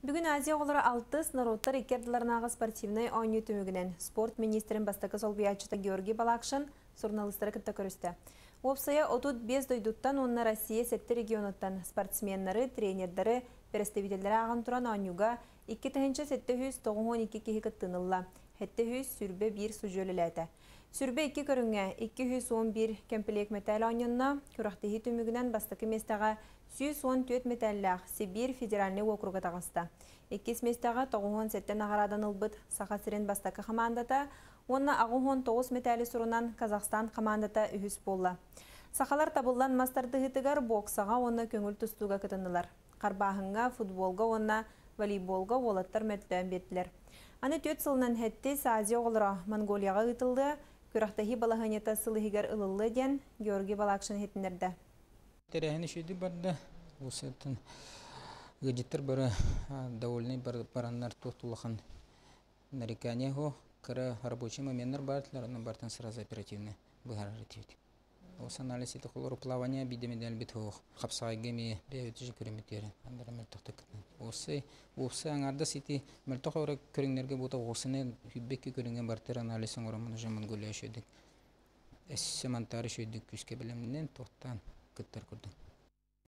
Бүгүн Азия оҕолоро алтыс норуоттар икки ардыларынааҕы спортивнай оонньуу түмүгүнэн спорт министрин бастакы солбуйааччыта Георгий Балакшин суруналыыстары кытта көрүстэ. Уопсайа 35 дойдуттан уонна Россия сэттэ регионуттан спортсменнары, тренердары, представителлэри ааҕан туран оонньууга 2792 киһи кыттыыны ылла. 721 судьуйа үлэлээтэ. 22 көрүҥҥэ 211 кэмпилиэк мэтээл оонньонно, күрэхтэһии түмүгүнэн бастакы миэстэҕэ 114 мэтээллээх Сибиир федеральнай уокуруга таҕыста. Иккис миэстэҕэ 97 наҕараадан ылбыт Саха сирин бастакы хамаандата уонна 89 мэтээли сурунан Казахстан хамаандата үһүс буолла. Сахалар табыллан мас тардыһыытыгар, боксаҕа уонна көҥүл тустууга кытыннылар. Харбааһыҥҥа, футболга уонна волейболга уолаттар мөлтөөн биэрдилэр. Аны 4 сылынан сэттис Азия оҕолоро Монголияҕа ыытыллыа, күрэхтэһии балаһыанньата сыл иһигэр ылыллыа диэн Георгий Балакшин иһитиннэрдэ. Тэрээһин үчүгэйдик барда. Уусаттан ыалдьыттар бары довольный бараннар туох улахан нарекание суох. Кыра рабочий моменттар баардылар, онон бартан сразу оперативно быһаарар этибит. Ол анализ ити холору плавание биирдэ медаль суох. Хапсаҕайга эмиэ бэйэбит көрүммүт андара мөлтөхтүк. Уопсай уопсай аҥаардас ити мөлтөх эрэ көрүҥнэргэ буота уопсаны 22 көрүҥҥэ бартыр анализ оҥороммун уже Монголия үчүгэйдик эссе монтаар үчүгэйдик күүскэ бэлэмнэнэн туохтаан кыттар курдук.